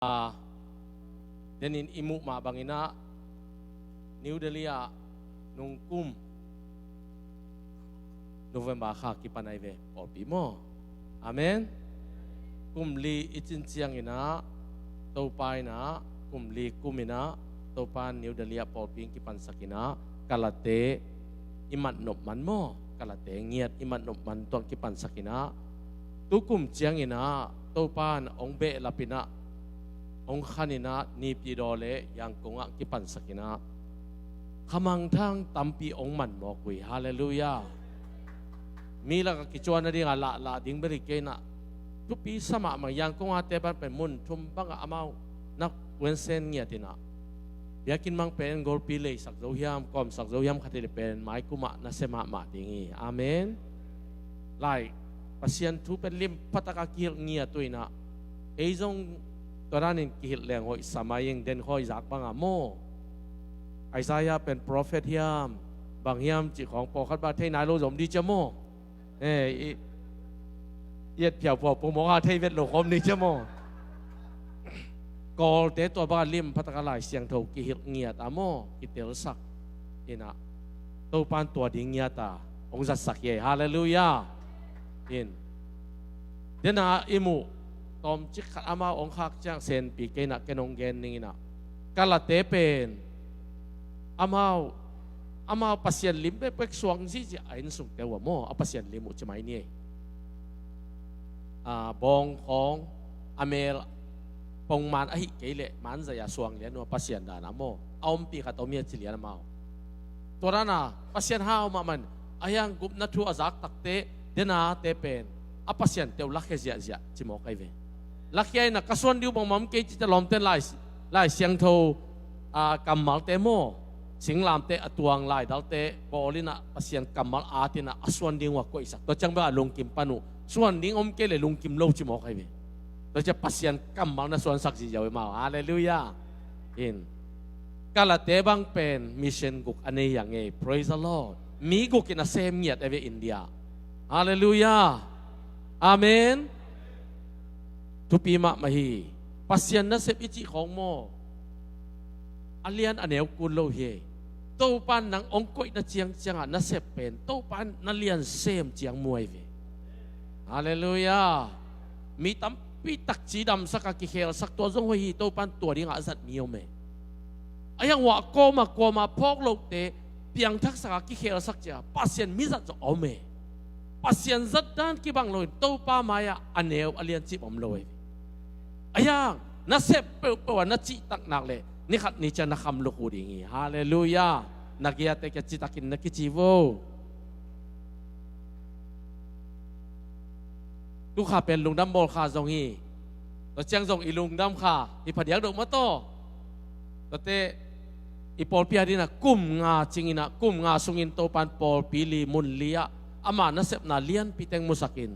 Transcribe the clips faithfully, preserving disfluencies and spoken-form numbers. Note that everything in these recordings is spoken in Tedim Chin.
Ah, denin i muh mah bangin ah New Delhi ah nungkum November kha kipan ahi ve pawlpi maw. Amen. Kum li i cin ciangin ah Topa in ah kum li kum in ah Topa New Delhi ah pawlpi in kipansak in ah Kalate i matnop man maw, Kalate ngiat i matnop man tuang kipansak in ah tukum ciangin ah Topa in hong behlap in ah hong khan in ah Naypyidaw le Yangon ah kipansak in ah khamangthang tampi hong man mawk uh hi. Halleluiah. Mi lakah kicuan nading a lahlah ding bel hi kei in ah thupi sa mahmah. Yangon a te pan pen mun thum bangah amau na wensen ngiat in ah biakinn mang pen golpi leisak zo hiam, kawmsak zo hiam khat hi leh pen maikum ah nasia mahmah ding hi. Amen. Lai Pasian thu pen lim phatak a kihilh ngiat uh in ah ei zong tua danin kihilh leng hoih sa mai ing, den khawi zak bangah maw. Isaiah pen prophet hiam bang hiam cih khawng pawlkhat bang thei nai lo zong om ding cia maw. Eh, i, i et phiauphau pongmawk a thei vet lo khawm ni cia maw. Kawlte tua bang a lim phatak a Lai Siangtho kihilh ngiat a maw, kitelsak in ah Topan tua ding ngiat a hong zatsak hi. Halleluiah. In dena i muh tawmcik khat amau hong khak ciang senpi kei in ah ken hong gen ning in ah Kalate pen amau, amau Pasian lim bekbek suang zihziah a inn sungte uh a maw, a Pasian lim uh ci mai ni. A bawng khawng a mel pongman ahih kei leh manzai a suang lian uh a Pasian dan a maw, a ompi khat om hi a ci lian amau. Tua dan a Pasian hau mahmah in a hiang gupna thu a zak takte dena te pen a Pasian te uh lakhia ziahziah ci mawk ahi ve. Lakhia in ah ka suan ding uh bangmah om kei cih teh lawmten Lai, Lai Siangtho a kammalte maw, singlamteh a tuang laidalte bawl in ah Pasian kammal at in ah a suan ding uh a koihsak. Tua ciang bel a lungkim pan uh suan ding om kei leh lungkim lo ci mawk ahi ve. Tua ciang Pasian kammal na suansak zihziah uh hi mau. Halleluiah. In Kalate bang pen mission guk a nei hi a ngei. Praise the Lord. Mi guk in a sem ngiat ahi ve India. Halleluiah. Amen. Thupi mahmah hi. Pasian nasep i cih khawng maw, a lian a neu kun lo hi. Topan nang hong koihna ciangciangah nasep pen Topan na lian sem ciang muai ve. Halleluiah. Mi tampi tak cidamsak a kikhelsak tua zong hoih hi. Topan tua dingah a zat mi om e. A hiang uah kawma kawma phawk lohte piangthaksak a kikhelsak cia Pasian mizat zong a om e. Pasian zat dan kibang loin Topa mai-ah a neu a liancip om lo e. A hiang nasep peuhpeuh a na cihtak nak leh nikhat ni ciang na kham lukhu ding hi. Halleluiah. Na giate kia citakin na kici vo. Tukha pen lungdam bawl kha zong hi. Tua ciang zong i lungdam kha hi phadiak doh mataw. Tuate i pawlpi a dina kum nga cingin ah kum nga sungin Topan pawlpi li mun li ah ama nasepna lianpi teng musakin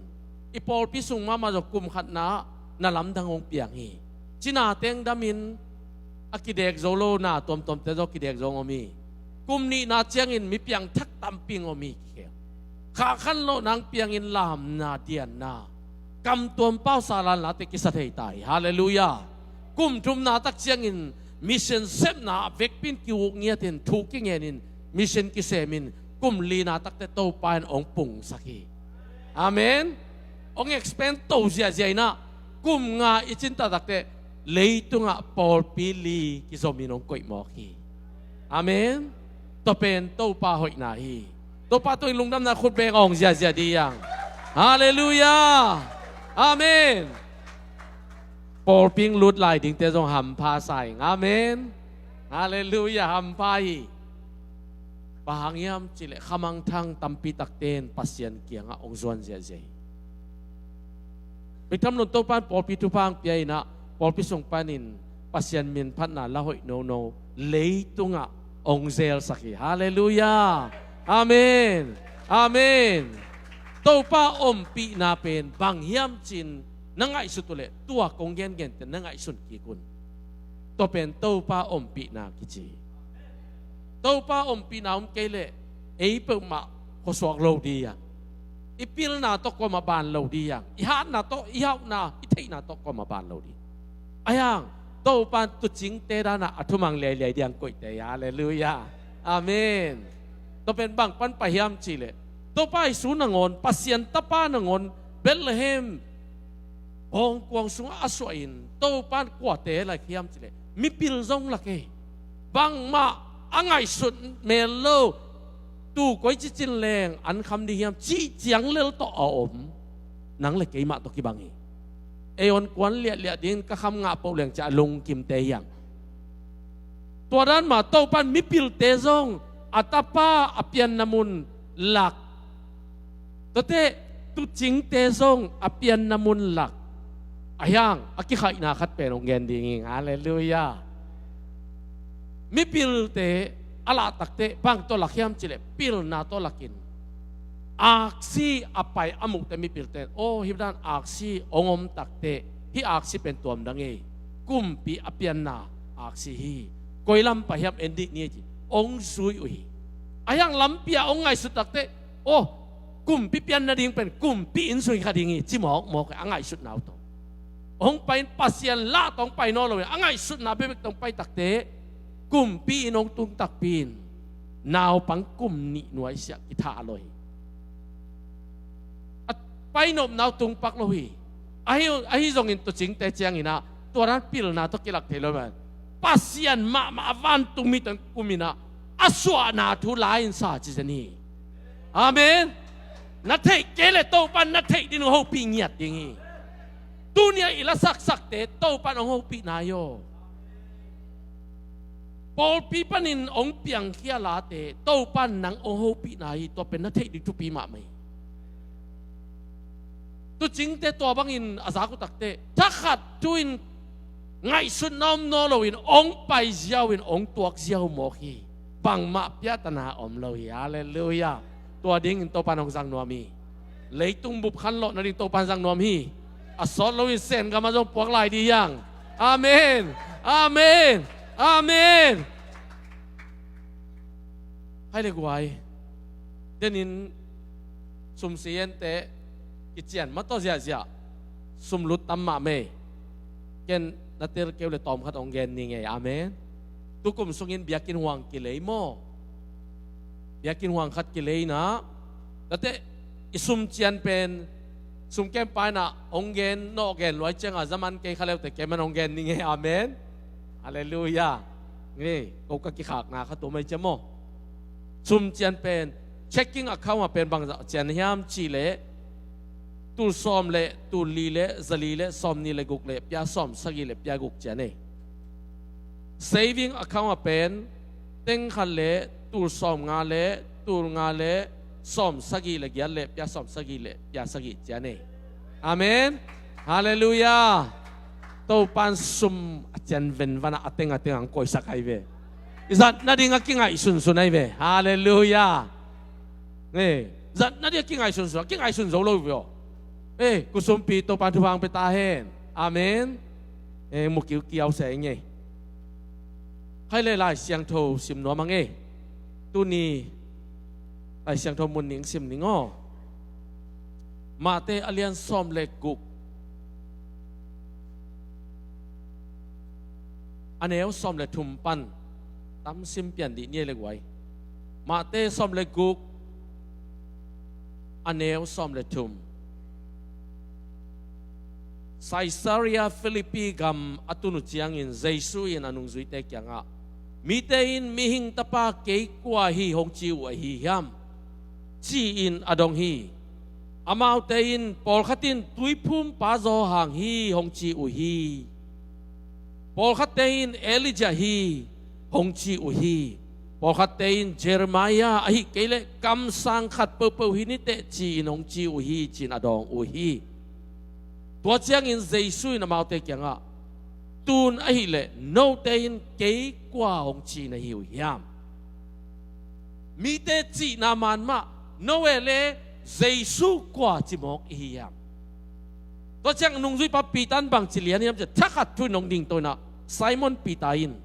i pawlpi sung mahmah zong kum khatna ah na lamdang hong piang hi. Cina teng damin a kidek zo lo na tuamtuamte zong kidek zo hong om hi. Kum nihna ciangin mi piangthak tampi hong om hi kikhel. Khahkhan loh nang piangin lamna dianna kamtuam pau salan late kisa thei ta hi. Halleluiah. Kum thumna tak ciangin mission sepna vekpin kiuk ngiatin thu kingenin mission kisemin kum lina takte Topa in hong pungsak hi. Amen. Hong expand to ziahziah in ah kum nga i cinta takte leitungah pawlpi li kizomin hong koih mawk hi. Amen. Tua pen Topa hoihna hi. Topa tungin lungdamna khut beng a hong ziahziah dih hiang. Halleluiah. Amen. Pawlpi hong lut lai dingte zong hampha sa ing. Amen. Halleluiah. Hampha hi. Bang hang hiam cih leh khamangthang tampi takte in Pasian kiangah hong zuan ziahziah hi. Biktham lun Topa in pawlpi thupha hong pia in ah pawlpi sung panin Pasian min phatna la hoih nono leitungah hong zelsak hi. Halleluiah. Amen. Amen. Topa ompihna pen bang hiam cin na ngaihsut uh leh tua kong gengente na ngaihsun kik un. Tua pen Topa ompihna kici hi. Topa ompihna om kei leh ei peuhmah khuasuak lo dih hiang. I pilna tawh kuamah ban lo dih hiang. I hatna tawh, i hauhna, i theihna tawh kuamah ban lo dih. Ahi hang Topan tuucingte danah a thumang liailiai ding a koihte hi. Halleluiah. Amen. Tua pen bang pan pai hiam cihleh, Topa Jesu nangawn, Pasian Tapa nangawn Bethlehem hawngkuang sungah a suahin Topan kuate lak hiam cihleh, mipil zong lak hi. Bangmah a ngaihsut mel lo, tuu koi cicin leng an kham ding hiam cih ciang lel tawh a om nang le keimah tawh kibang hi. Ei hong kuan liahliah dingin ka kham ngah poh leng ci-a lungkimte hi hang. Tua dan mah Topan mipilte zong a tapa a pianna mun lak, tuate tuucingte zong a pianna mun lak. Ahi hang a kikhaihna khat pen hong gen ding hi. Halleluiah. Mipilte a lahtakte bang tawh lak hiam cihleh, pilna tawh lakin, aksi a pai a muhte mipilte in, aw, hih dan aksi hong om takte, hih aksi pen tuamdang hi. Kumpi a pianna aksi hi. Koi lam pai hiam en dih ni ci, hong zui uh hi. Ahi hang lampi ah hong ngaihsut takte, aw, kumpi pianna ding pen kumpi inn sung hi kha ding hi ci mawkmawk hi, a ngaihsutna uh tawh. Hong pai in Pasian lah tawh hong pai nawn lo hi, a ngaihsutna bekbek tawh hong pai takte, kumpi inn hong tung takpi in naupang kum nih nuaisiah kithah lo hi. A painopna uh tung pak lo hi. Ahi, ahi zongin tuucingte ciangin ah tua dan pilna tawh kilak thei lo hi. Pasian mahmah a vantung mi tawh kumin ah a suahna thu la-in sa ci zen hi. Amen. Na theih kei leh Topan na theih ding hong hopih ngiat ding hi. Tuni-a i lasaksakte Topan hong hopih nai aw. Pawlpi panin hong piangkhia late Topan nang hong hopih nai hi. Tua pen na theih ding thupi mahmah hi. Tuucingte tua bangin a zak uh takte, thakhat thu-in ngaihsutna om nawn loin hong pai ziau in hong tuak ziau mawk hi. Bangmah piatana om lo hi. Halleluiah. Tua dingin Topan hong zang nuam hi. Leitung bup khanlawh nading Topan zang nuam hi. A sawt loin Sen gamah zong puak lai ding hi hang. Amen. Amen. Amen. Hai le guai, denin sum si ente kician mah tawh ziahziah, sum lut tam mahmah hi. Ken na tel kei uh leh tawmkhat hong gen ning ei. Amen. Tukum sungin biakinn huang kilei maw? Biakinn huang khat kilei in ah, tate i sum cian pen sum kempa in ah hong gen, nawh gen luai ciangah zaman kei kha leute kei man hong gen ning ei. Amen. Halleluiah. Ni ko ka kikhakna kha tua mai cia maw? Sum cian pen, checking account ah pen bangzah cian hiam cihleh, tul sawm le tul li le zali le sawm nih le guk le pia sawm sagih le pia guk cian ei. Saving account ah pen teng khat le tul sawm nga le tul nga le sawm sagih le giat le pia sawm sagih le pia sagih cian ei. Amen. Halleluiah. Topan sum a cian venvan ah a teng a teng ang koisak hai ve. I zat nading a kingaihsunsun hai ve. Halleluiah. Zat nading a kingaihsunsun, a kingaihsun zo lo ve aw. Ei, kusumpi Topan thupha ang pe ta hen. Amen. Ei, mu kiukiau se ing ei. Hai le Lai Siangtho sim nuam ang ei. Tuni Lai Siangtho mun ning sim ning aw. Mate a lian sawm le guk, a neu sawm le thum pan tam sim pian dih ni ei le guai. Mate sawm le guk, a neu sawm le thum. Caesarea Philippi gam a tun uh ciangin Jesu in a nungzuite kiangah, mite in Mihing Tapa kei kua hi hong ci uh ahi hiam, ci-in a dong hi. Amaute in, pawlkhat in Tuiphumpa Johan hi hong ci uh hi. Pawlkhatte in Elijah hi hong ci uh hi. Pawlkhatte in Jeremiah ahih kei leh kamsang khat peuhpeuh hi niteh ci-in hong ci uh hi, ci-in a dawng uh hi. Tua ciangin Jesu in amaute kiangah, tun ahih leh note in kei kua hong ci na hi uh hiam? Mite cihna man mah, note le Jesu kua ci mawk i hi hiam? Tua ciang nungzuipa Peter in bang ci lian hiam cih leh, thakhat thu-in hong dingto in ah, Simon Peter in,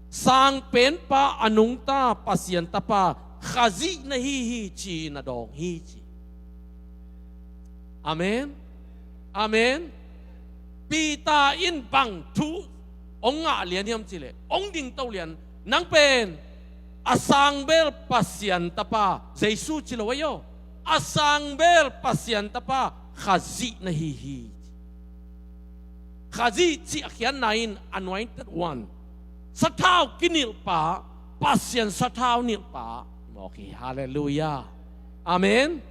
Sangpenpa a nungta Pasian Tapa Khazih na hi hi, ci-in a dawng hi ci. Amen. Amen. Peter in bang thu hong ngah lian hiam cih leh, hong dingto lian, nang pen a sangbel Pasian Tapa, Jesu ci lo ei aw, a sangbel Pasian Tapa Khazih na hi hi. Khazih cih a khiatna in anointed one, sathau kinilhpa, Pasian sathau nilhpa mawk hi. Halleluiah. Amen.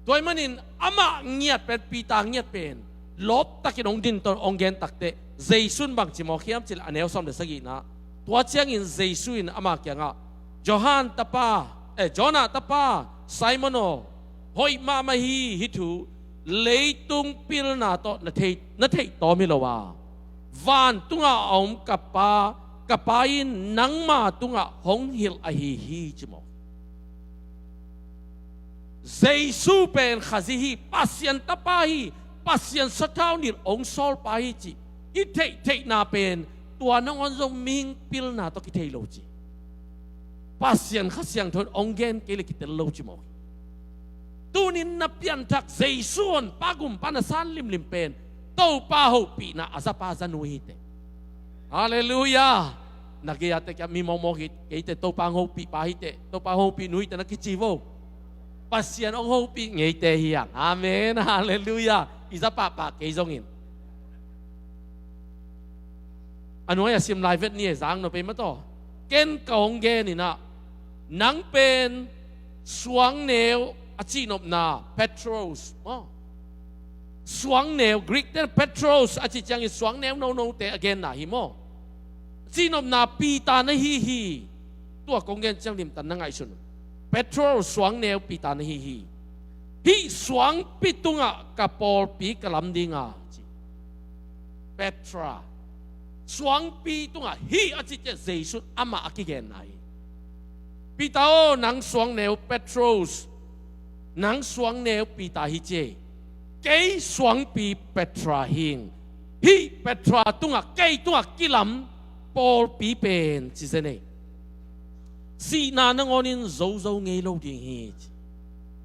Tua ahih manin amah ngiat pen, Peter ngiat pen lawptakin hong dingto, hong gen takteh, Jesu in bangci mawk hiam cih leh, a neu sawm le sagihna, tua ciangin Jesu in ama kiangah, Johan tapa, eh, Jonah tapa Simon aw, hoih mahmah hi hih thu, leitung pilna tawh na thei, na theih tawm hi lo a, vantungah a om ka Pa, ka Pa in nangma tungah hong hilh ahi hi, ci mawk. Jesu pen Khazih hi, Pasian Tapa hi, Pasian sathau nilh hong sawlpa hi cih i theihtheihna pen, tua nangawn zong mihing pilna tawh kithei lo ci. Pasian Kha Siangtho in hong gen kei leh kitel lo ci mawk hi. Tunin na pianthak Jesu Honpa Gumpa na san limlim pen Topa hopihna a zapa zanu hi teh. Halleluiah. Na gei-a teh kia mi mawkmawk hi kei teh, Topa hong hopihpa hi teh, Topa hong hopih nu hi teh na kici vo. Pasian hong hopih ngeite hi hang. Amen. Halleluiah. I za pahpah kei zongin. A nuai-ah sim lai vet ni e, zang nop ei mataw. Ken ka hong gen in ah, nang pen suangneu a cihnopna, Petros maw? Suangneu, Greek ten Petros a cih ciangin suangneu nonote a genna hi maw? Cihnopna Peter na hi hi. Tua kong gen ciang limtak na ngaihsun un. Petros, suangneu Peter na hi hi. Hih suangpi tungah ka pawlpi ka lam ding a ci. Petra. Suangpi tungah hih a cih ciang Jesu amah a kigenna hi. Peter aw, nang suangneu Petros, nang suangneu Peter hi ci. Kei suangpi Petra hing. Hih Petra tungah, kei tungah kilam pawlpi pen ci zen ei. Sihna nangawnin zozo ngei lo ding hi ci.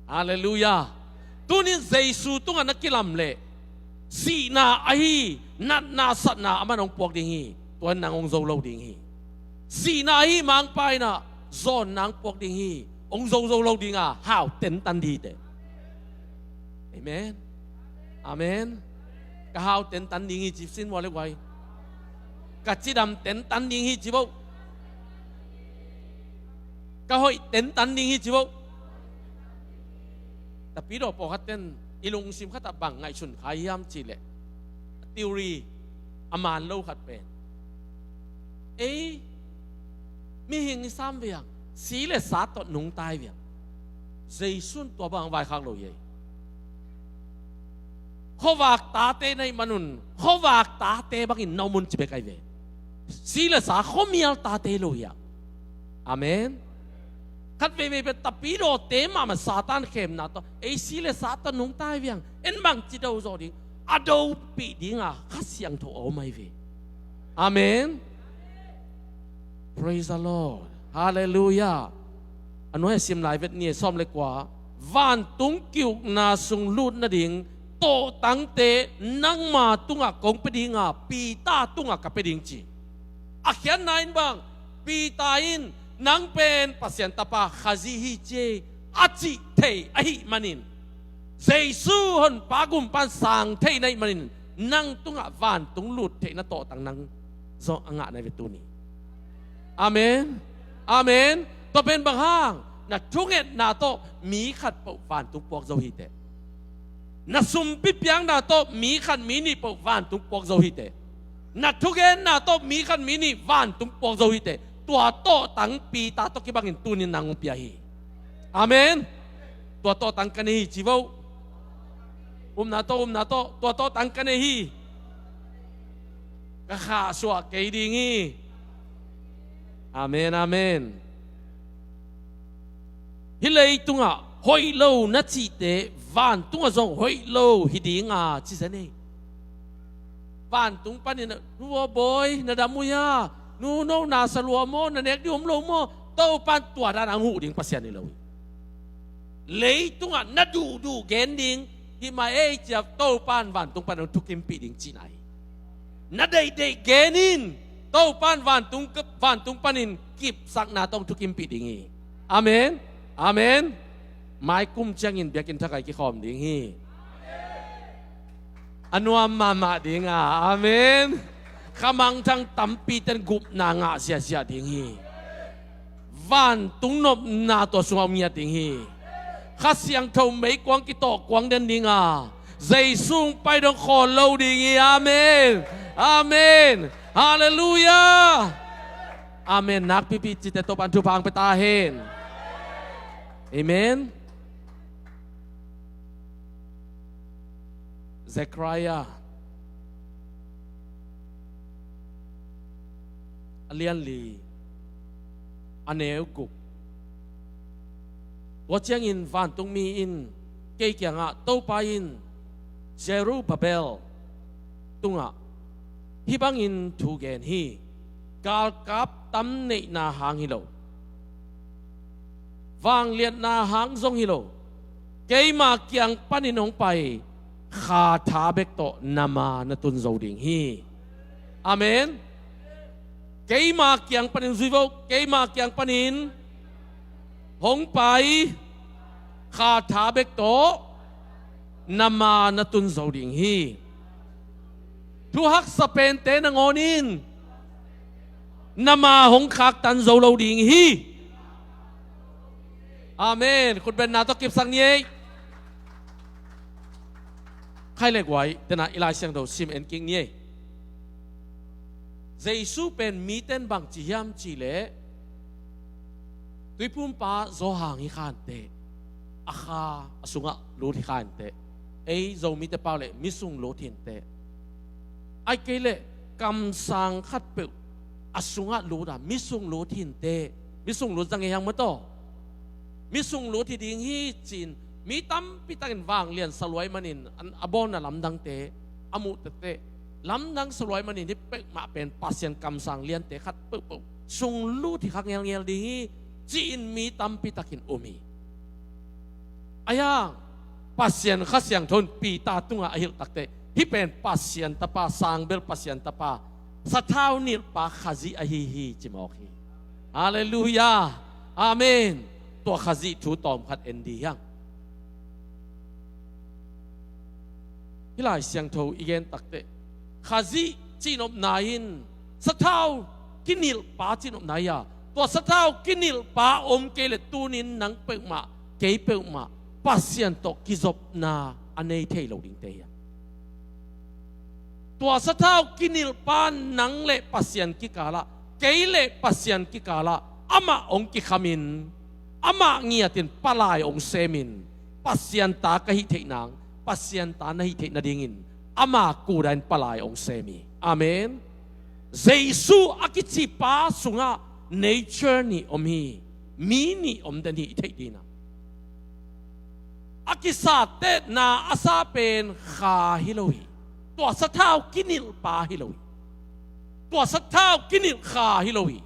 Halleluiah. Tunin Jesu tungah na kilam leh sihna ahi natna satna aman hong puak ding hi. Tuan nang hong zo lo ding hi. Sihna ahi Mangpa in ah zawnna hong puak ding hi. Hong zozo lo ding a, hau tentan ding hi teh. Amen. Amen. Ka hau tentan ding hi ci sin vua le guai. Ka cidam tentan ding hi ci vo. Ka hoih tentan ding hi ci vo. Tapidaw pawlkhat ten i lungsim khatah bang ngaihsun kha hiam cih leh, theory a man lo khat pen, ei, mihing i sam viang, si le sa tawh nungta i viang. Jesu in tua bang vaikhak lo hi ei. Khuavak tate na hih manun, khuavak tate bangin na om un ci bek ahi ve. Si le sa khuamial tate lo hi a. Amen. Khat veivei pen tapidawte mahmah Satan khemna tawh, ei si le sa tawh nungta i viang, en bangci do zawh ding, a dopih dinga Kha Siangtho a om ahi ve. Amen. Praise the Lord. Halleluiah. A nuai-ah sim lai vet ni e, sawm le kua. Vantung ki-ukna sung lut nading tawhtangte nangma tungah kong pia dinga, Peter tungah ka pia ding ci. A khiatna in bang, Peter in nang pen Pasian Tapa Khazih hi ci a cih thei ahih manin, Jesu Honpa Gumpa in sang thei na hih manin, nang tungah vantung lut theihna tawhtang nang zong a ngah na hi ve tuni. Amen. Amen. Tua pen bang hang, na thungetna tawh mi khat peuh vantung puak zo hi teh. Na sumpi piakna tawh mi khat mi nih peuh vantung puak zo hi teh. Na thugenna tawh mi khat mi nih vantung puak zo hi teh. Tua tawhtang Peter tawh kibangin tunin nang hong pia hi. Amen. Tua tawhtang ka nei hi ci vo. Upna tawh, upna tawh, tua tawhtang ka nei hi. Ka khahsuah kei ding hi. Amen, amen. Hih leitungah hoih lo na cihte vantungah zong hoih lo hi dinga ci zen ei. Vantung panin, nu aw bawi, na dam uh hia? Nu, no na sa lua maw, na nek ding om lo maw? Topa in tua dan a hong huh ding Pasian hi lo hi. Leitungah na duhduh gen ding, Hih mah ei ci-a Topa in vantung panin hong thukimpih ding cihna hi. Na deihdeih gen in, Topa in vantung, vantung panin kipsakna tawh hong thukimpih ding hi. Amen. Amen. Mai kum ciangin biakinn thak ah i kikhawm ding hi. A nuam mahmah ding a. Amen. Kha mangthang tampite'n gupna ngah ziahziah ding hi. Vantung nopna tua sungah om ngiat ding hi. Kha Siangtho meikuang kitawh kuang den ding a, Jesu hong pai dong khawl lo ding hi. Amen. Amen. Halleluiah. Amen. Nakpipi cite Topa'n thupha hong pia ta hen. Amen. Zechariah a lian li, a neu guk. Tua ciangin vantungmi in kei kiangah, Topa in Zerubbabel tungah hih bangin thu gen hi: Galkap tam neihna hang hi lo, vangliatna hang zong hi lo, keima kiang panin hong pai Kha tha bek tawh na ma na tun zo ding hi. Amen. Keima kiang panin, zui vo, keima kiang panin hong pai Kha tha bek tawh na ma na tun zo ding hi. Thu haksa pente nangawn in na ma hong khaktan zo lo ding hi. Amen. Khutbetna tawh kipsak ni ei. Khai le guai, tena i Lai Siangtho sim en kik ni ei. Jesu pen mite'n bangci hiam cih leh, tuiphumpa Johan hi kha inteh, a kha a sungah lut hi kha inteh. Ei Zomite pau leh mi sunglut hi inteh. Ahih kei leh kamsang khatpeuh a sungah lut a, mi sunglut hi inteh. Mi sunglut zang ei hiang maw taw. Mi sunglut hi ding hi ci-in mi tampi takin vanglian sa luai manin, a bawlna lamdangte a muh teh, lamdang sa luai manin hih peuhmah pen Pasian kamsang liante khat peuhpeuh sunglut hi kha ngelngel ding hi ci-in mi tampi takin um hi. Ahi hang Pasian Kha Siangtho in Peter tungah a hilh tak teh, hih pen Pasian Tapa, sangbel Pasian Tapa, sathau nilhpa Khazih ahi hi ci mawk hi. Halleluiah. Amen. Tua Khazih thu tawmkhat en dih hiang. Hih Lai Siangtho i gen tak teh, Khazih cihnopna in sathau kinilhpa cihnopna hi a, tua sathau kinilhpa om kei leh tuni-in nang peuhmah, kei peuhmah Pasian tawh kizopna a nei thei lo dingte hi a. Tua sathau kinilhpa nang le Pasian kikalah, kei le Pasian kikalah amah hong kikhamin, amah ngiatin palai hong semin, Pasian ta ka hih theih nang, Pasian ta na hih theih nadingin ama kuda in palai hong sem hi. Amen. Jesu a kici pa sungah nature nih om hi. Mi nih om den hi i theih dingin ah. A kisatehna a sa pen Kha hi lo hi. Tua sathau kinilhpa hi lo hi. Tua sathau kinilh Kha hi lo hi.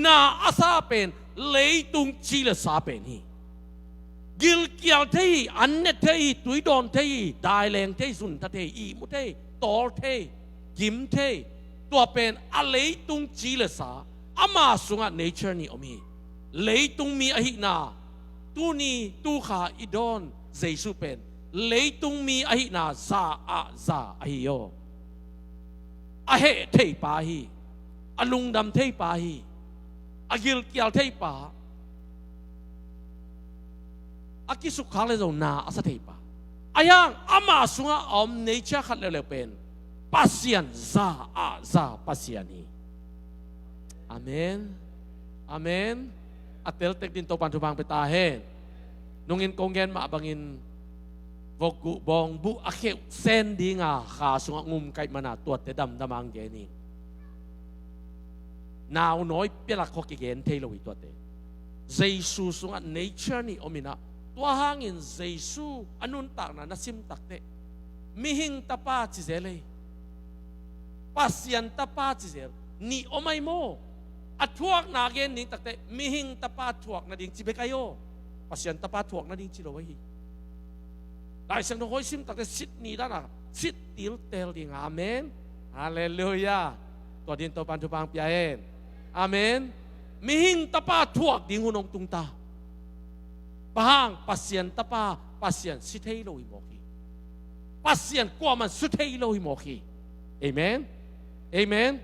Na a sa pen leitung ci le sa pen hi. Gilkial thei hi, an ne thei hi, tui dawn thei hi, daileng thei hi, zuntha thei hi, ihmu thei hi, tawl thei hi, gim thei hi. Tua pen a leitung ci le sa, ama sungah nature nih om hi. Leitung mi ahihna, tuni tukha i dawn Jesu pen leitung mi ahihna za ah za ahi aw. A heh thei pa hi. A lungdam thei pa hi. A gilkial thei pa. A kisukkhak le zong na a sa thei pa. Ahi hang ama sungah a om nature khat leuleu pen Pasian za ah za Pasian hi. Amen. Amen. A teltek dingin Topa'n thupha hong pia ta hen. Nungin kong gen mah bangin vok guh bawng buh a kheuh sen ding a, Kha sungah ngum kaih man a, tuate damdam hong gen hi. Nau nawi pia lak khawng kigen thei lo hi tuate. Jesu sungah nature nih om in ah, tua hangin Jesu a nuntakna na sim tak teh, mihing tapa ci zel hi. Pasian tapa ci zel. Nih om ahi maw? A thuakna gen ding tak teh, mihing tapa thuak nading ci bek ahi aw. Pasian tapa thuak nading ci lo ahi hi. Laisiangtho khawi sim takte sit ni dana sit tiltel ding. Amen. Halleluiah. Tua dingin Topan thupha hong pia hen. Amen. Mihing Tapa thuak ding hun hong tung ta. Bang hang? Pasian Tapa, Pasian si thei lo hi mawk hi. Pasian kuaman si thei lo hi mawk hi. Amen. Amen.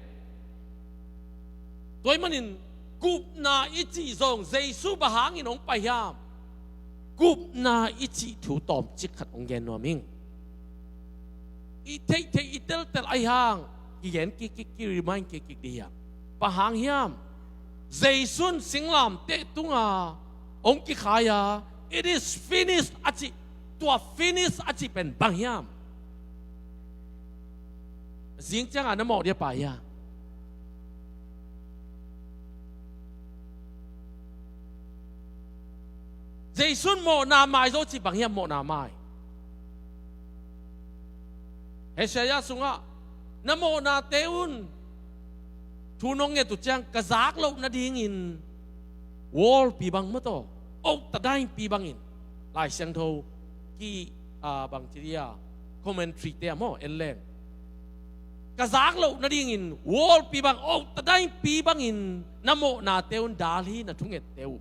Tua ahih manin gupna i cih zong Jesu bang hangin hong pai hiam? Gupna i cih thu tawmcik khat hong gen nuam ing. I theihtheih i teltel ahih hang kigen kikkik, ki-remind kikkik dih hiam? Bang hang hiam? Jesu in singlamteh tunga hong kikhai a, "It is finished," a cih. Tua "finished" a cih pen bang hiam? Zing cianga na mawh ding a pai hia? Jesu in mawhna mai zo cih bang hiam? Mawhna mai. Isaiah sungah, "Na mawhnate un thu nong nget uh ciang ka zak loh nadingin wallpi bang maw, tawh, oak tadainpi bangin." Laisiangtho ki, a, bang ci dia, commentary te ah maw, en leng, "Ka zak loh nadingin wallpi bang, oak tadainpi bangin na mawhnate un dal hi, na thungette uh."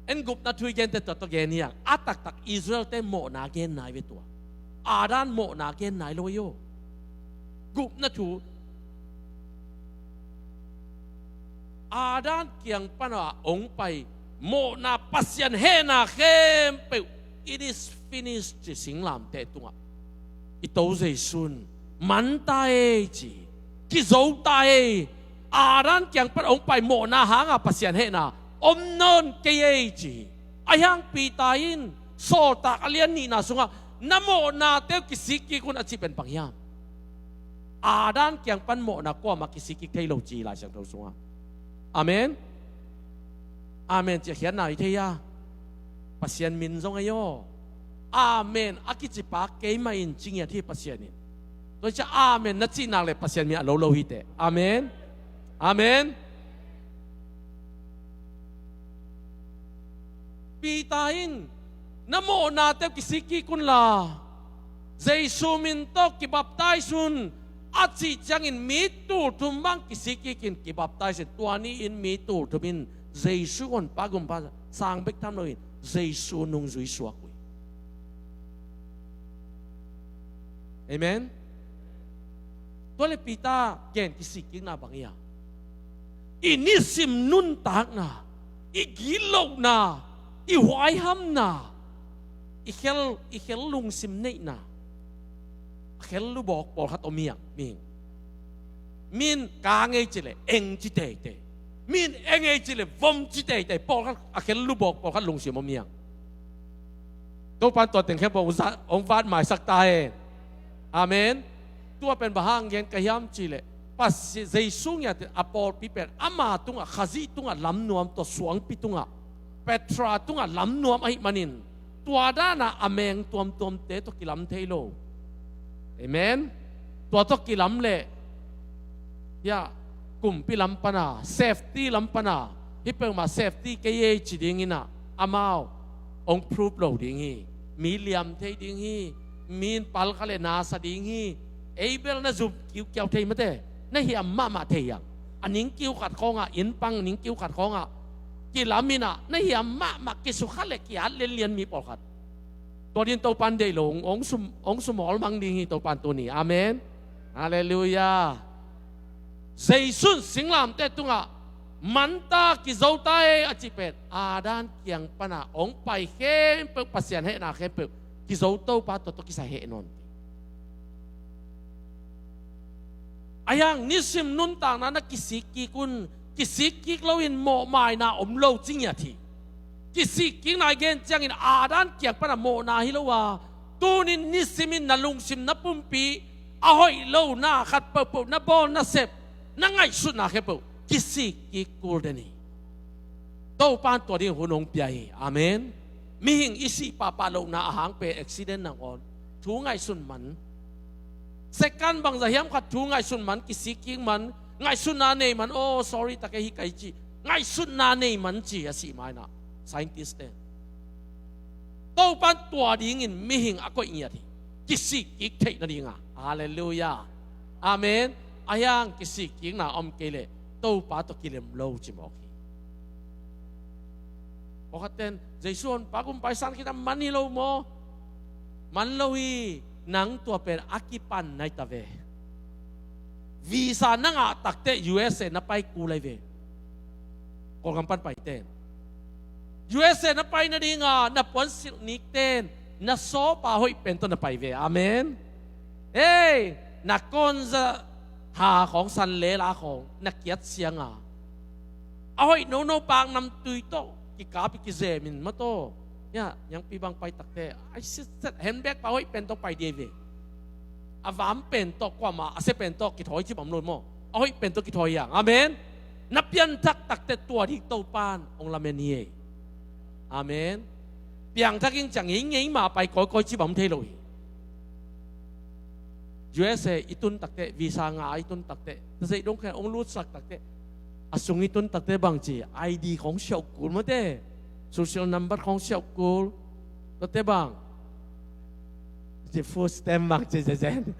En, gupna thu i gente tua tawh gen hi hang. A taktak Israel-te mawhna gen nai ve tua. Adam mawhna gen nai lo hi aw. Gupna thu, Adam kiang pana hong pai mawhna, Pasian hehna khempeuh, "It is finished," ci singlamteh tungah. I To Jesu in, "Man ta ei," ci. "Kizo ta ei. Adam kiang pana hong pai mawhna hanga Pasian hehna om nawn kei ei," ci. Ahih hang Peter in Sawltak a lian nihna sungah, "Na mawhnate uh kisik kik un," a cih pen bang hiam? Adam kiang pan mawhna kuamah kisik kik thei lo ci Laisiangtho sungah. Amen. Amen cih a khiatna i thei a, Pasian min zong ei aw. Amen a kicipa keimah in ci ngiat hi Pasian in. Tua ciang amen na cih nak leh Pasian min a lo lo hi teh. Amen. Amen. Peter in, "Na mawhnate uh kisik kik unla, Jesu min tawh kibaptize un," a cih ciangin mi tulthum bang kisik kikin kibaptize in. Tua ni-in mi tulthum in Jesu Honpa, Gumpa sang bek tham loin Jesu nungzui suak uh hi. Amen. Tua leh Peter gen kisik kikna bang hi a? I nisim nuntakna, i gitlohna, i huaihamna, i khel, i khel lungsim neihna, a khel lubawk pawlkhat om hi a, mihing. Min ka ngei ci leh eng ci teitei. Min eng ei ci leh vom ci teitei. Pawlkhat a khel lubawk, pawlkhat lungsim om hi a. Topan tua teng khempeuh hong za-, hong vat maisak ta hen. Amen. Tua pen bang hang gen ka hiam cih leh, Pasi-, Jesu ngiat a pawlpi pen ama tungah, Khazih tungah lamnuam, tua suangpi tungah, Petra tungah lamnuam ahih manin, tua dana a meng tuamtuamte tawh kilam thei lo. Amen. Tua tawh kilam leh, ya, kumpi lam pana, safety lam pana, hih peuhmah safety kei ei ci dingin ah, amau hong prove lo ding hi. Mi liam thei ding hi. Mi in pal kha leh na sa ding hi. Ei bel na zum kiukiau thei mate. Na hiam mahmah thei hiam? A ning kiu khat khawngah, inn pang ning kiu khat khawngah kilam in ah, na hiam mahmah, kisukha leh ki-at lianlian mi pawlkhat. Tua dingin Topan deih lo, hong, hong sum-, hong sumawl mang ding hi Topan tuni. Amen. Halleluiah. Jesu in singlamteh tungah, "Man ta, kizo ta ei," a cih pen Adam kiang pana hong pai khempeuh, Pasian hehna khempeuh, kizo Topa tawh, tawh kisai heh nawn. Ahih hang nisim nuntakna na kisik kik un, kisik kik loin mawhmaina om lo ci ngiat hi. Kisik kikna i gen ciangin Adam kiang pana mawhna hi lo a, tuni-in nisimin na lungsim, na pumpi, a hoih lona khat peuhpeuh, na bawl, na sep, na ngaihsutna khempeuh kisik kik kul den hi. Topan tua ding hun hong pia hi. Amen. Mihing i sih pahpah lohna ahang pen accident nangawn, thu ngaihsun man. Second bangzah hiam khat thu ngaihsun man, kisik kik man, ngaihsutna nei man, "Oh, sorry, ta kei hi kai," ci. Ngaihsutna nei man ci a sih ma-in ah, scientist te. Topan tua dingin mihing a koih ngiat hi. Kisik kik theih nadinga. Halleluiah. Amen. A hiang kisik kikna om kei leh Topa tawh kilem lo ci mawk hi. Pawlkhatten Jesu honpa kumpa i san khin a man hi lo maw? Man lo hi. Nang tua pen a kipan nai ta ve. Visa na ngah takteh U S A na pai kul lai ve. Kawlgam pan paite. U S A na pai nadinga na puansilh nikten na sawpa hoih pen tawh na pai ve. Amen. Hei, na kawnza ha khawng, san lela khawng na kiat sianga a hoih nono pak namtui tawh kikap i kizemin mataw. Ya, yangpi bang pai takte ai sitset handbag pa hoih pen tawh pai dih ve. A vam pen tawh kuamah a sia pen tawh kithawi ci bang lo maw? A hoih pen tawh kithawi hiang. Amen. Na pianthak takte tua ding Topan hong lamen hi ei. Amen. Piangthak ing ciang ngei ngei ma pai kawikawi ci bang thei lo hi. U S A i tun takte, visa nga i tun takte, tazeih dong khen hong lutsak takte, a sung i tun takte bang ci, I D khawng siauh kul mate, social number khawng siauh kul. Tuate bang ci, food stamp bang ci zezen.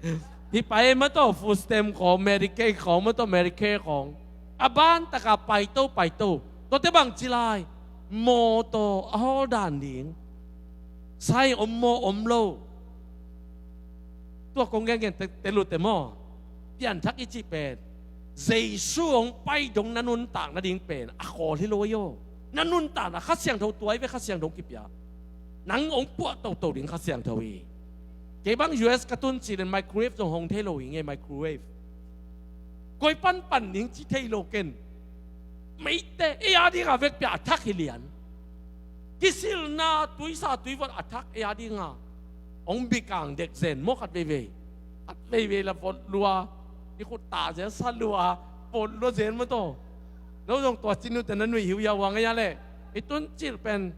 Hi pai mataw, food stamp khawng, Medicaid khawng mataw, Medicare khawng. A ban taka paito paito. Tuate bang ci lai, mawtaw a hawl dan ding. Sai om maw om lo? Tua kong gengen te, te lute maw? Pianthak i cih pen Jesu hong pai dong na nuntak nading pen a khawl hi lo ahi aw. Na nuntakna Kha Siangtho tuai ve, Kha Siangtho kipia. Nang hong puah toto ding Kha Siangtho hi. Kei bang U S ka tun cilin microwave zong hong thei lo hi ngei, microwave. Koi panpan ning ci thei lo ken. Meite ei a dinga vekpia a thak hi lian. Kisilna tuisa tuivot a thak ei a dinga hong bikang dek zen maw khat veivei. Khat veivei la vot lua. I khut tah zen sa lua. Vot lua zen maw taw. No zong tua cin nute na nuih hiu ya uang ei a leh. I tun cil pen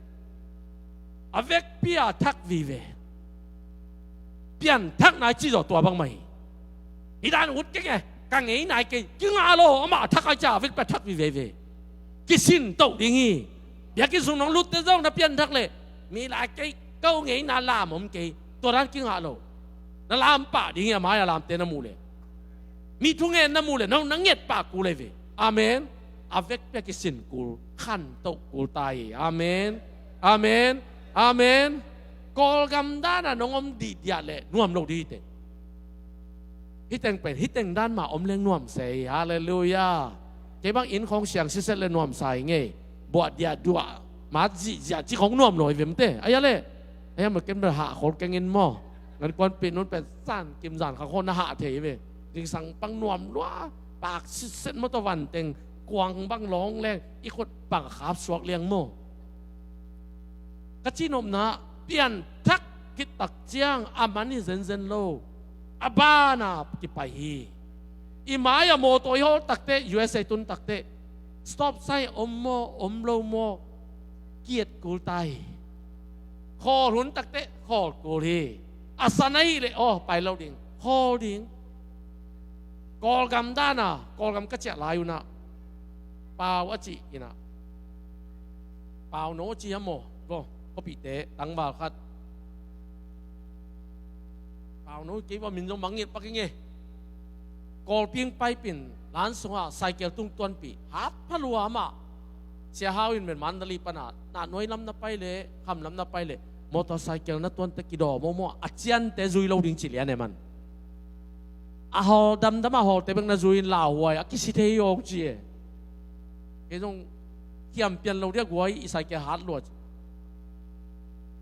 a vekpia a thak vive. Pianthak nai ci zaw tua bang mah hi. Hi dan ut kei nge, ka ngei nai kei, kingah lo, amah a thak ai cia, a vekpia thak viveve. Kisin toh ding hi. Biakinn sung nong lutte zong na pianthak leh mi lai kei, ko ngei na lam om kei, tua dan kingah lo. Na lam pah ding hi, a mai a lamte na muh leh. Mi thungen na muh leh, nong na nget pah kul ei ve. Amen. A vekpia kisin kul, khantoh kul ta hi. Amen. Amen. Amen. Kawlgam dana nong om dihdiah leh nuam lo dih hi teh. Hiteng pen hiteng dan mah om leng nuam se hi. Halleluiah. Kei bang inn khawng siang siset leh nuam sa hi ngei. Buah diahduah, mat zihziah ci khawng nuam lo hi vemte. Aia leh, aia mah kem da hah khol keng in maw? Ngan kuanpih nun pen san kim zan kha khawng na hah thei hi ve. Zingsang pang nuam lua, pak sitset maw taw vanteng, kuang bang lawng leng, i khut bang khap suak liang maw? Ka cinopna, pianthak khit tak ciang a man hi zenzen lo. A bana kipai hi. I mai a mawtaw i hawl takte, U S A tun takte, stop sign om maw om lo maw, kiet kul ta hi. Khawl hun takte khawl kul hi. A san ahih leh aw pai lo ding, khawl ding. Kawlgam dana, Kawlgam ka ciah lai unah pau a cih inah, pau no a cih a maw? Go, khuapihte tangval khat. Pau no kei bang min zong mangngilh pak ing e. Kawlpi hong paipih in, lan sungah cycle tung tuanpih, hat pha lua amah. Sia Hau in men Mandalay pana, nah nuai lam na pai leh, kham lam na pai leh, motorcycle na tuante kidaw mawmaw, a ciante zui lo ding ci lian e man. A hawl damdam a hawlte bek na zui in lauhuai a kisi thei hi hong ci e. Kei zong kiam pian lo dia guai i cycle hat lua ci.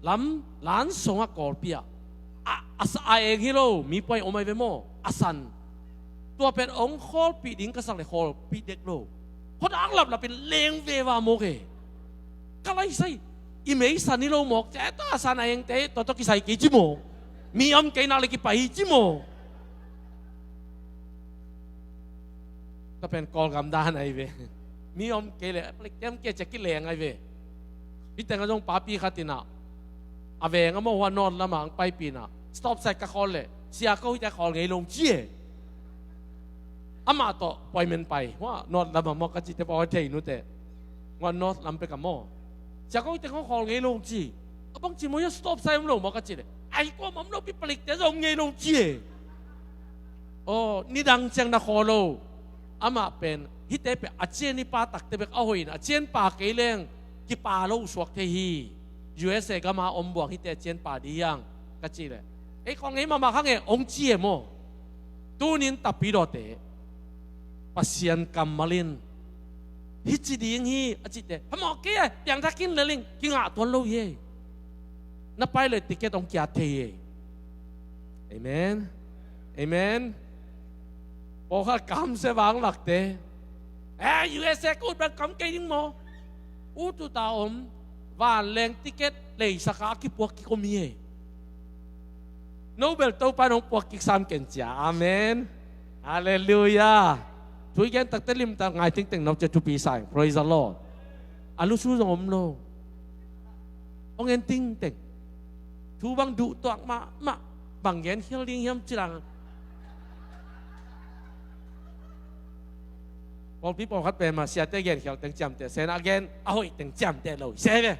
Lam, lan sungah Kawlpi ah a, a sa, a eng hi lo, mi puai om ai ve maw, a san. Tua pen ong khawlpih ding ka sak le khawlpih dek lo. Khuadak laplap in leng ve va mawk e. Ka laisai, i mei san hi lo mawk, cia tua a san a engte tua tawh kisai kei ci maw? Mi om kei nak le kipai hi ci maw? Tua pen Kawlgam dan ai ve. Mi om kei le, kem kei cia kileng ai ve. Hih tengah zong papi khat inah, a veng a maw, hua North lamah ang paipih inah, stop sign ka khawl leh, sia ko hihte khawl ngei lo ci e. Amah tawh appointment pai, hua North lamah maw, ka cihte pawi thei nute. Hua North lam pek a maw, sia ko hihte khawl ngei lo ci. Bangci maw, hia stop sign om lo maw ka ci leh, ai, kuamah om lo, pi palikte zong om ngei lo ci e. Aw, nidang ciang na khaw lo. Amah pen hihte pen a cian i pa takte bek a hoih in, a cian pa kei leng kipa lo suak thei hi. U S A gam a om buang hihte a cian pa ding hi hang ka ci leh, ei, kong ei mahmah kha nge hong ci e maw. Tunin tapidawte Pasian kammal in hih ci ding hi a cihte, phamawh kei e, piangthak khin lel ing, kingah tuan lo hi e. Na pilot ticket hong kiat thei hi e. Amen. Amen. Pawlkhat kamsia vanglakte, eh, U S A ka ut bang kam kei ding maw. Ut ut a om, vanleng ticket leisaka a kipuak kik om hi e. No bel Topa in hong puak kik sam ken cia. Amen. Halleluiah. Thu i gen takte limtak ngai tengteng, no cia thupi sa ing. Praise the Lord. A lusu zong om lo. Hong en tengteng. Thu bang duh tuak mahmah. Bang gen khial ding hiam ci lang. Pawlpi pawlkhat pen mah siate gen khial teng ciamteh, sia in a gen a hoih teng ciamteh lo hi sia ve.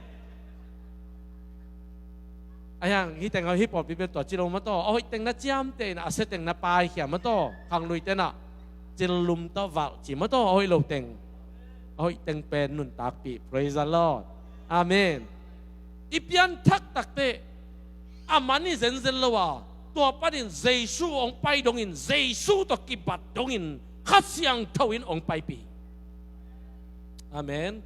Ahi hang hih teng, hih pawlpi pen tua ci lo maw taw, a hoih teng na ciamteh in, a sia teng na paikhia maw taw, khangluite in ah cillum tawh valh ci maw taw, a hoih lo teng, a hoih teng pen nuntakpih. Praise the Lord. Amen. I pianthak takte a man hi zenzen lo a, tua panin Jesu hong pai dongin, Jesu tawh kibat dongin Kha Siangtho in hong paipih. Amen.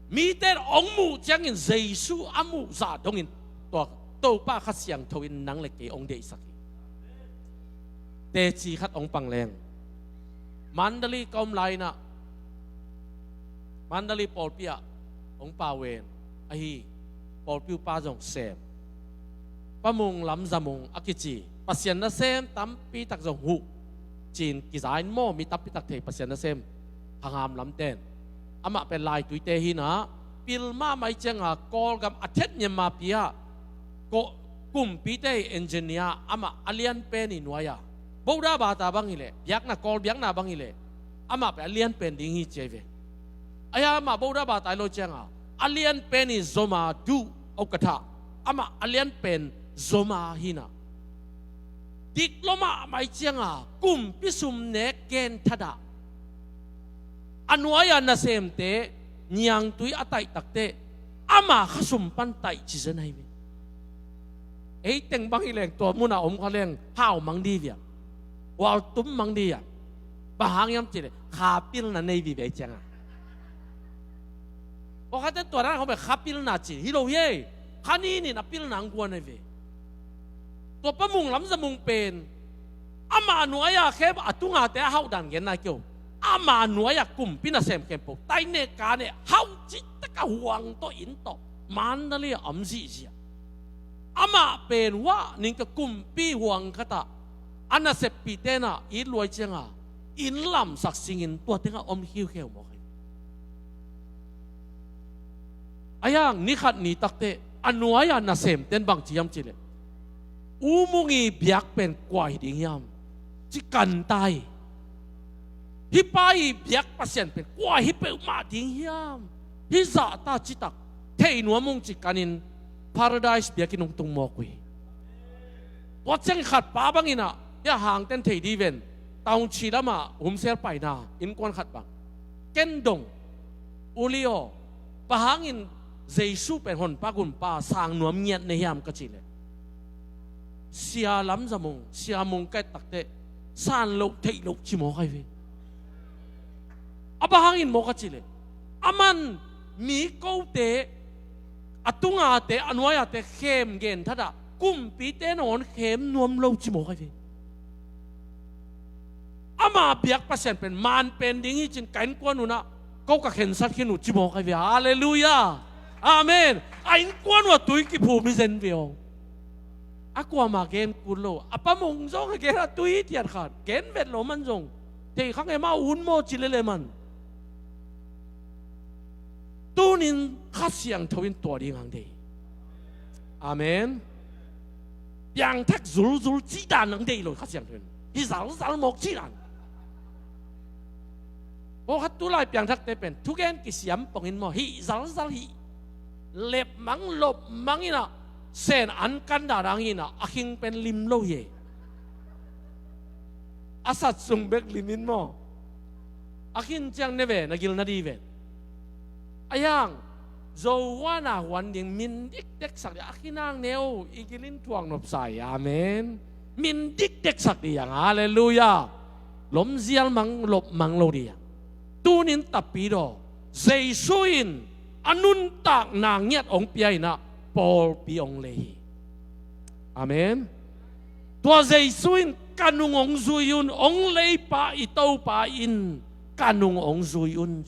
Mite in hong muh ciangin Jesu a muhzah dongin tua Topa Kha Siangtho in nang le kei hong deihsak hi. Teci khat hong pang leng, Mandalay ka om lai-in ah, Mandalay pawlpi ah hong pau en ahi, pawlpi upa zong sem. Pa Mung Lam Za Mung a kici, Pasian nasem tampi tak zong huh ci-in kiza in maw, mi tampi tak thei Pasian nasem, Khangam lamte in. Amah pen laituite hi-in ah, pil mahmah ahih ciangin Kawlgam a thet Myanmar pi ah, ko-, kumpite engineer, amah a lian pen i nuai a, Buddha bata bang hi leh, biakna, Kawl biakna bang hi leh, amah pen a lian pen ding hi ci ahi ve. Ahi hang amah Buddha bata hi lo ciangin a lian pen i zoma duh, okatha, amah a lian pen zoma hi-in ah, dik lua mahmah ahih ciangin kumpi sum nek genthat a, a nuai-a nasemte niangtui a taih takteh, ama khasum pan taih ci zen ahi ve. Ei teng bang hi leng, tua mun ah om kha leng hau mang ding hi viang, hualtum mang ding hi viang. Bang hang hiam cih leh, kha pilna nei vive ahih ciangin. Pawlkhatte tua dan khawng pen kha pilna ci hi lo hi e. Kha ninin a pilna hong guan ahi ve. Tua Pa Mung Lam Za Mung pen, ama nuai-a khem, a tungate a hauh dan gen nai kei o. Ama nuai-a kumpi nasem khempeuh tai ne ka ne, hauh cih tak a huang tawh inn tawh Mandalay a om zihziah. Amah pen, wah, ning ka kumpi huang khat ah a naseppihte in ah it lua ahih ciangin inn lamsak singin tua tengah om khiukheu mawk hi. Ahi hang ni khat ni takteh a nuai-a nasemte in bang ci hiam cih leh, U Mung i biak pen kua hi ding hiam ci kan ta hi. Hih pa i biak Pasian pen kua hi peuhmah ding hiam? Hih zahta citak thei nuam ung ci kanin Paradise biakinn hong tung mawk uh hi. Tua ciang khat pa bangin ah, hia hangte in thei ding ven, Taungci lamah Humsel paina innkuan khat bang, ken dong, U Li aw, bang hangin Jesu pen honpa gunpa sang nuam ngiat na hiam ka cih leh, Sia Lam Za Mung, Sia Mung ka et takteh san loh theih loh ci mawk ahi ve. A bang hangin maw ka cih leh, aman mi kote, a tungate, a nuai-ate khem genthat ah, kumpite nangawn khem nuam lo ci mawk ahi ve. Ama biak Pasian pen man pen ding hi ci-in ka innkuan un ah ko ka khensat khin uh ci mawk ahi ve. Halleluiah. Amen. A innkuan uh a tui kiphum hi zen ve aw. A kuamah gen kul lo. A Pa Mung zong a gen a tui hi tiat khat. Gen vet lo man zong. Thei kha nge, amah un maw ci lele man. Tunin Kha Siangtho in tua ding hong deih. Amen. Piangthak zulzul cih dan hong deih lo Kha Siangtho in. Hih zalzal mawk cih dan. Pawlkhat tulai piangthakte pen thugen kisiam pongin maw, hih zalzal hih. Lep mang, lop mang in ah, Sen an kan dah dang hi in ah, a khing pen lim lo hi. A sat sung bek lim in maw. A khin ciang ne ve, na gil na di ve. A yang, zo huan a huan ding, min dikdek sak ding, a khin ang neu, i gil in thuak nop sa hi. Amen. Min dikdek sak ding, halleluiah. Lom zial mang, lop mang lo ding. Tunin tapidaw, Jesu in a nuntakna ngiat hong pia in ah, pawlpi hong lei hi. Amen. Tua Jesu in ka nung hong zui un, hong leipa i Topa in ka nung hong zui un.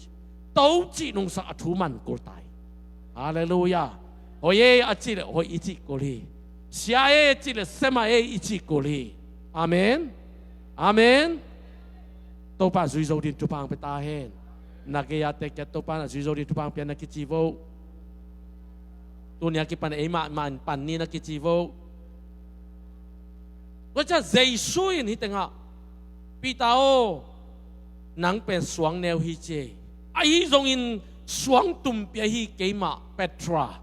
To cih nungsak a thu man kul ta hi. Halleluiah. Hoih e a cih leh hoih i cih kul hi. Sia e a cih leh sema e i cih kul hi. Amen. Amen. Topa zui zo ding thupha hong pia ta hen. Na gei a te kiat Topa na zui zo ding thupha hong pia na kici vo. Tuni a kipan ei mahmah in pan ni na kici vo. Tua ciang Jesu in hih tengah, Peter aw, nang pen suang neu hi ci. Ahi zongin suang tumpi ahi keimah Petra,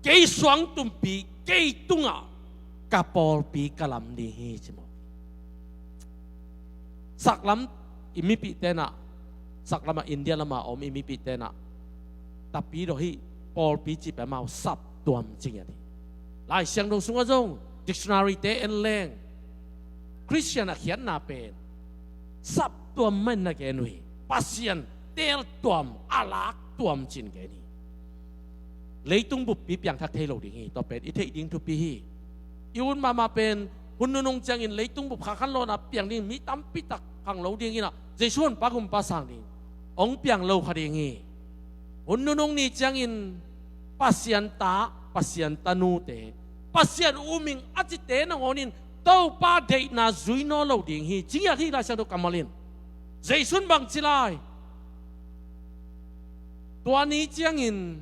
kei suang tumpi, kei tungah ka pawlpi ka lam ding hi ci maw. Saklam i mipih tenah, saklamah India lamah om i mipih tenah, tapidaw hih pawlpi cih pen amau saptuam ci ngiat hi. Lai Siangtho sungah zong dictionary te en leng, Khristian a khiatna pen saptuam mah in na gen uh hi. Pasian teeltuam, a laktuam ci-in gen hi. Leitung buppi piangthak thei lo ding hi. Tua pen i theih ding thupi hi. I ut mahmah pen hun nunung ciangin leitung bup kha khanlawhna piang ding, mi tampi tak khang lo ding in ah, Jesu honpa gumpa sang ding, hong piang lo kha ding hi. Hun nunung ni ciangin Pasian ta, Pasian tanute, Pasian uming a cite nangawnin Topa deihna zui nawn lo ding hi. Ci ngiat hi Lai Siangtho kammal in. Jesu in bang ci lai? Tua ni ciangin,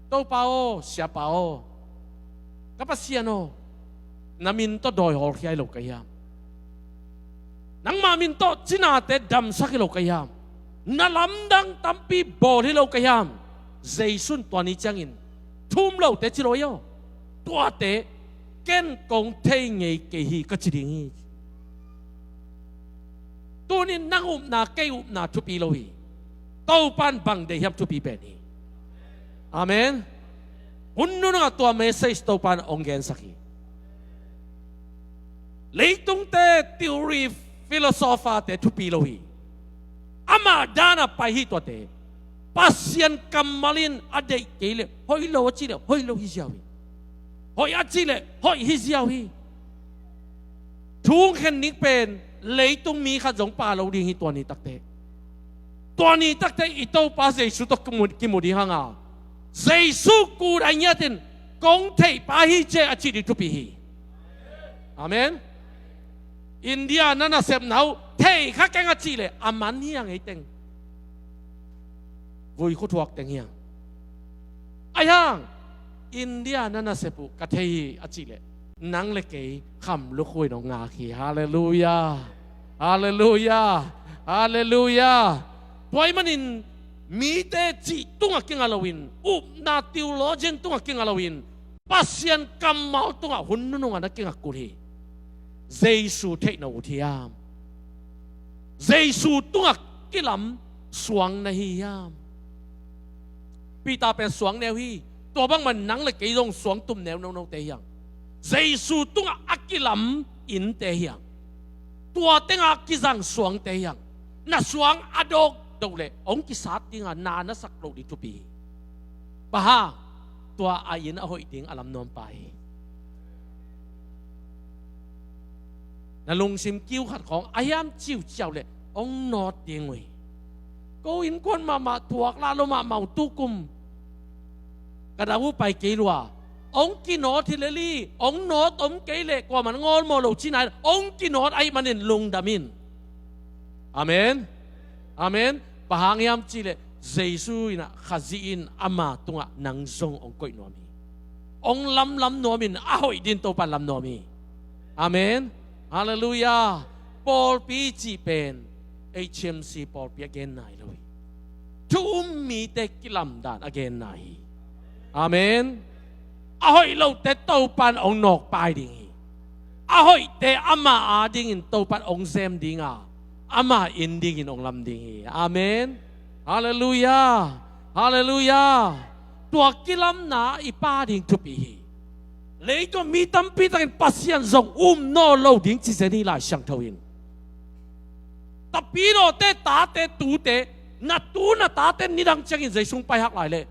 Topa aw, Siapa aw, ka Pasian aw, na min tawh dawi hawlkhia hi lo ka hiam? Nangma min tawh cinate damsak hi lo ka hiam? Na lamdang tampi bawl hi lo ka hiam? Jesu in tua ni ciangin thu um lote ci lo hi aw. Tuate ken kong thei ngei kei hi ka ci ding hi. Tunin nang upna, kei upna thupi lo hi. Topan bang deih hiam thupi pen hi. Amen. Hun nunungah tua message Topan hong gensak hi. Leitungte theory, philosopher te thupi lo hi. Amah dan a pai hi tuate. Pasian kammal in a deih kei leh hoih lo a cih leh hoih lo hi ziau hi. Hoih a cih leh hoih hi ziau hi. Thu hong khen ding pen leitung mi khat zong pha lo ding hi tua ni takte. Tua ni takte i Topa Jesu tawh kimu, kimu ding hang a, Jesu kut a ngiatin kong theihpa hi ci a cih ding thupi hi. Amen. India na nasepna uh thei kha keng a cih leh a man hi hang ei teng. Vui khuthuak teng hi hang. Ahi hang, India na nasep uh ka thei hi a cih leh nang le kei kham lukhuai nong ngak hi. Halleluiah. Halleluiah. Halleluiah. Tua ahih manin mite cih tungah kinga loin, upna theologian tungah kinga loin, Pasian kammal tungah hun nunungah na kinga kul hi. Jesu theih na ut hiam? Jesu tungah kilam suang na hi hiam? Peter pen suang neu hi. Tua bangmah nang le kei zong suang tum neu nonote hi hang. Jesu tungah a kilam innte hi hang. Tua tengah kizang suangte hi hang. Na suang a dawk doh leh hong kisat dinga na na sak loh ding thupi hi. Bang hang? Tua a inn a hoih ding a lam nuam pa hi. Na lungsim kiu khat khawng a hiam ciuciau leh hong nawt ding uh hi. Ko innkuan mahmah thuak lah lo mahmah uh tukum ka dau uh pai kei lua. Hong kinawt hi lel hi. Hong nawt om kei leh kuaman ngawlmawh lo cihna in hong kinawt ahih manin lungdam in. Amen. Amen. Bang hang hiam cihleh Jesu in ah Khazih in ama tungah nang zong hong koih nuam hi. Hong lamlam nuam in a hoih ding Topa lam nuam hi. Amen. Halleluiah. Pawlpi cih pen H M C pawlpi a genna hi lo hi. Thu um mite kilamdan a genna hi. Amen. A hoih lote Topan hong nawkpai ding hi. A hoihte ama adingin Topan hong sem dinga, ama inn dingin hong lam ding hi. Amen. Halleluiah. Halleluiah. Tua kilamna i pa ding thupi hi. Leitung mi tampi takin Pasian zong um nawn lo ding ci zen hi Lai Siangtho in. Tapidawte, tate, tute, na tu na tate nidang ciangin Jesu hong paihak lai leh,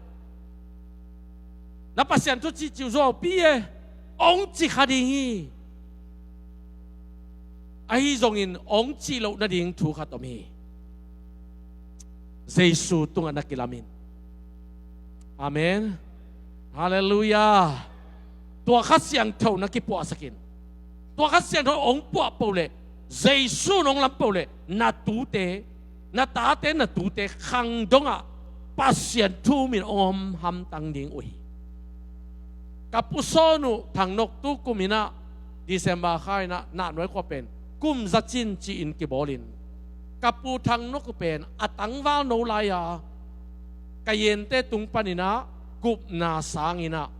na Pasian thu cihcih uh zuaupi e, hong ci kha ding hi. Ahi zongin hong cih loh nading thu khat om hi. Jesu tungah na kilamin. Amen. Halleluiah. Tua Kha Siangtho na kipuahsakin, tua Kha Siangtho hong puah peuh leh, Jesu in hong lam peuh leh, na tute, na tate, na tute khang dongah Pasian thu min hong om hamtang ding uh hi. Ka pu Sawn uh Thang Nok tu kum inah, December kha inah Nahnuai khua pen kum zacin ci-in kibawlin, ka pu Thang Nok uh pen a tangval no lai-a, ka yente tung paninah gupna sang inah,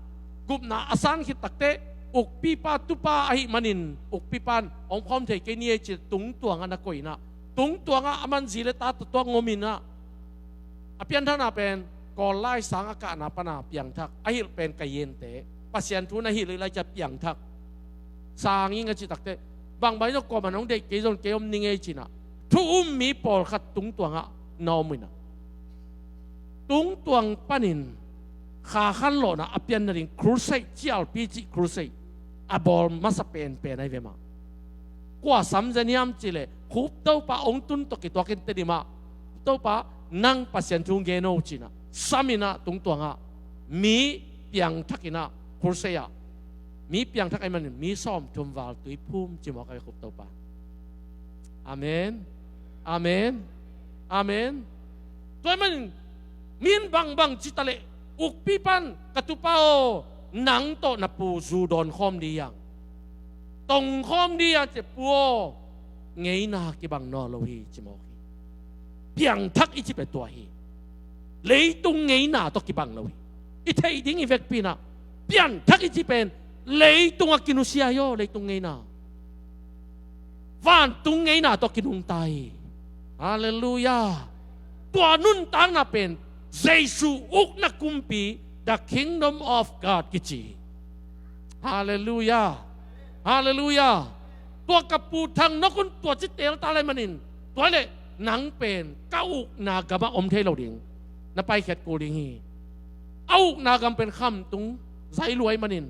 gupna a san khit takteh ukpipa tupa ahih manin ukpipan hong khawm thei kei ni ei ci tungtuangah na koih inah, tungtuangah a man zi le ta tuatuak ngom inah, a pianthakna pen Kawl laisang a kahna pana piangthak, a hilh pen ka yente, Pasian thu na hilh lai cia piangthak. Sang ing a cih takteh, bangbang in zong kuaman hong deih kei zong kei om ning ei cinah, thu um mi pawlkhat tungtuangah na om uh inah, tungtuang panin Kha Khan Lawhna a pian nading crusade, cialpi cih crusade a bawl masa penpen ahi ve mah. Kua sam zen hiam cihleh, Khup Topa hong tun tawh kituakin Tedim ah, Khup Topa, nang Pasian thu gen o cinah, sam inah tungtuangah mi piangthak inah, crusade ah mi piangthak ahih manin mi sawmthum val tui phum ci mawk ahi ve Khup Topa. Amen. Amen. Amen. Tua ahih manin min bangbang ci taleh, ukpipan, ka tupa aw, nang tawh na pu zu dawn khawm ding hiang, tong khawm ding hiang ci, pu aw, ngeina kibang nawn lo hi ci mawk hi. Piangthak i cih pen tua hi. Leitung ngeina tawh kibang lo hi. I theih ding i vekpi inah, piangthak i cih pen leitungah kinusia hi aw, leitung ngeina. Vantung ngeina tawh kinungta hi. Halleluiah. Tua nuntakna pen Jesu ukna kumpi, the kingdom of God kici hi. Halleluiah. Halleluiah. Tua ka pu Thang Nok un tua ci teel ta lai manin, tua leh nang pen ka ukna gamah om thei lo ding, na paikhiat kul ding hi. A ukna gam pen Khamtung, Zailua ahih manin,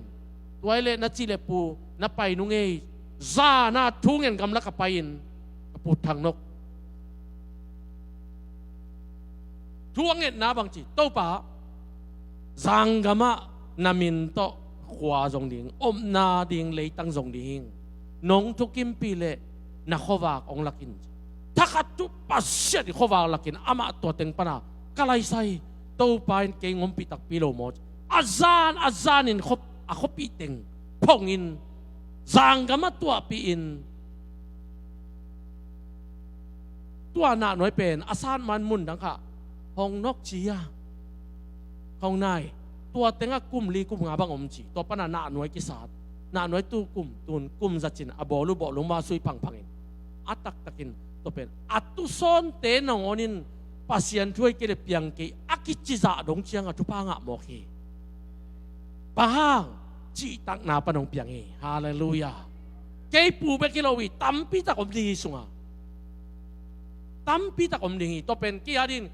tua leh na ci leh pu, na pai nung ei, zana thu ngen gamlak a pai-in, ka pu Thang Nok thu a ngetna bang ci, Topa, zanggamah na min tawh khua zong ding, omna ding leitang zong ding hi. Nong thukimpih leh na khuavak hong lak in. Thakhat thu Pasian i khuavak lakin amah tua teng pana ka laisai, Topa in kei hong ompih takpi lo maw? A zan a zanin khuap, a khuapih teng phongin, zanggamah tuahpih in, tua Nahnuai pen a sat man mundang kha hong nawk ci a, hong nai. Tua tengah kum li kum nga bang om ci. Tua pana Nahnuai kisat. Nahnuai tu kum, tun kum zacin a bawl uh bawlung ma sui phangphangin, a taktakin tua pen a tusawnte nangawn in Pasian thu ahi kei leh piang kei a kici zah dong ciangah thupha ngah mawk hi. Bang hang? Cihtakna pan hong piang hi. Halleluiah. Kei pu bek hi lo hi, tampi tak om ding hi sungah. Tampi tak om ding hi. Tua pen kei adin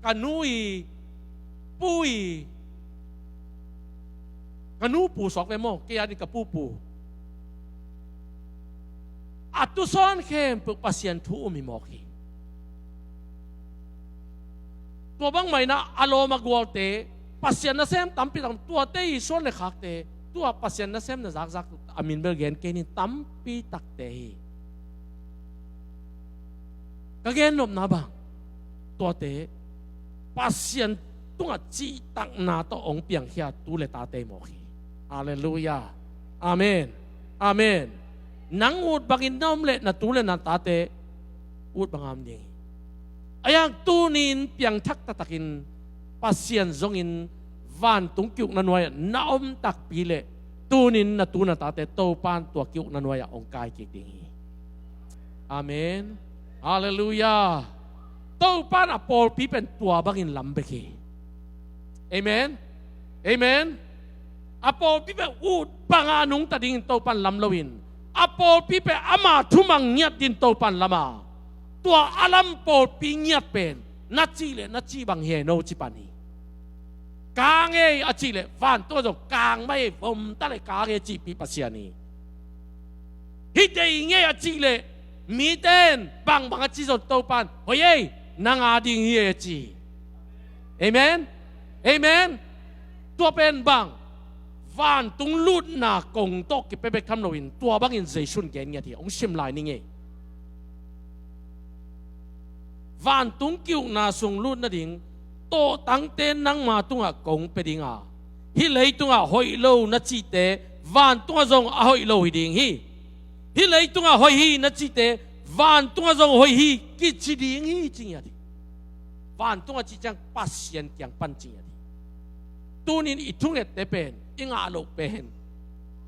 ka nu i pu i, ka nu pu sawk ve maw, kei adin ka pu pu. A tusawn khempeuh Pasian thu um hi mawk hi. Tua bangmah inah a lawm a gualte, Pasian nasem tampi tak, tuate i suan le khakte, tua Pasian nasem na zakzak a min bel gen kei ning, tampi takte hi. Ka gen nopna bang, tuate Pasian tungah cihtakna tawh hong piangkhia tu le tate mawk hi. Halleluiah. Amen. Amen. Nang ut bangin na om leh na tu le na tate ut bangin om ding hi. Ahi hang tuni-in piangthak taktakin Pasian zongin Vantung ki-ukna nuai-ah na om takpi leh, tunin na tu na tate Topan tua ki-ukna nuai-ah hong kai kik ding hi. Amen. Halleluiah. Topan a pawlpi pen tua bangin lam bek hi. Amen. Amen. A pawlpi pen ut banga nungta dingin Topan lam loin, a pawlpi pen ama thumang ngiat dingin Topan lam a, tua a lam pawlpi ngiat pen na cih leh na cih bang hi no ci pan hi. Kang ei a cih leh vantung ah zong kang mah ei, vom ta leh kang ei a cihpih Pasian hi. Hih deih ing ei a cih leh mite in bangbang a ci zong Topan hoih ei, nang a ding hi ei a ci hi. Amen. Amen. Tua pen bang, vantung lutna kong tawh kipia bek tham loin tua bangin Jesu in gen ngiat hi. Hong sim lai ning ei. Vantung ki-ukna sung lut nading tawhtangte nangma tungah kong pia ding a, hih leitungah hoih lo na cihte vantungah zong a hoih lo hi ding hi. Hih leitungah hoih hi na cihte vantungah zong hoih hi kici ding hi ci ngiat hi. Vantungah cih ciang Pasian kiang pan ci ngiat hi. Tunin i thungette pen, i ngah loh pen,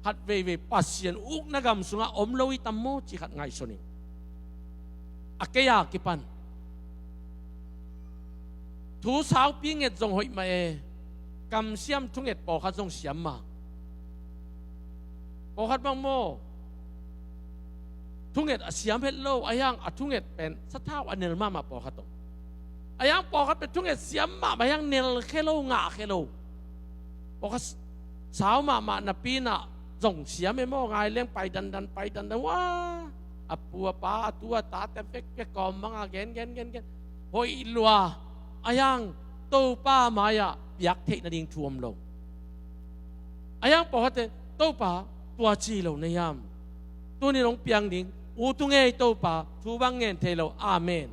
khat veivei Pasian ukna gam sungah om lo hi tam maw cih khat ngaihsun ing. A kei a kipan thu saupi nget zong hoih mah e, kamsiam thunget pawlkhat zong siam mah. Pawlkhat bang maw, thunget a siam het lo, a hiang a thunget pen sathau a nel mahmah pawlkhat om. A hiang pawlkhat pen thunget siam mahmah hiang nel khe lo, ngah khe lo. Pawlkhat sau mahmah napi-in ah zong siam e maw, ngai leng pai dandan, pai dandan, wa, a pu a pa, a tu a tate vekvek kawm banga gen gen gen gen, hoih lua. A hiang Topa mai-ah piak theih nading thu om lo. A hiang pawlkhatte, Topa, tua ci lo na hiam? Tunin hong piang ding, ut ung ei Topa, thu bang ngen thei lo. Amen.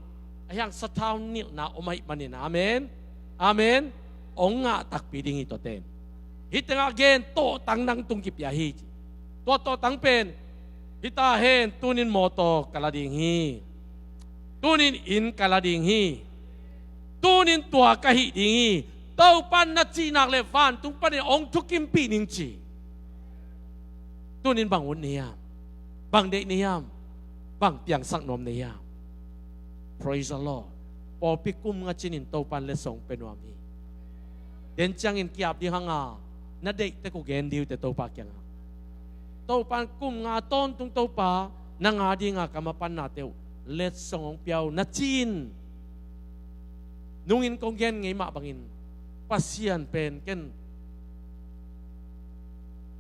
A hiang sathau nilhna om ahih manin. Amen. Amen. Hong ngah takpi ding hi tuate. Hih tengah gen tawhtang nang tung kipia hi ci. Tua tawhtang pen, hih ta hen, tunin mawtaw ka la ding hi. Tunin inn ka la ding hi. Tunin tua ka hih ding hi. Topan na cih nak leh vantung panin hong thukimpih ning ci. Tunin bang ut na hiam? Bang deih na hiam? Bang piangsak nuam na hiam? Praise the Lord. Pawlpi kum nga cinin Topan letsong pia nuam hi. Den ciangin kiap ding hang a, na deih tek uh gen ding uh teh Topa kiangah. Topan kum nga tawntung Topa, nang a dinga ka mapannate uh letsong hong pia uh na ci-in. Nungin kong gen ngei mah bangin Pasian pen ken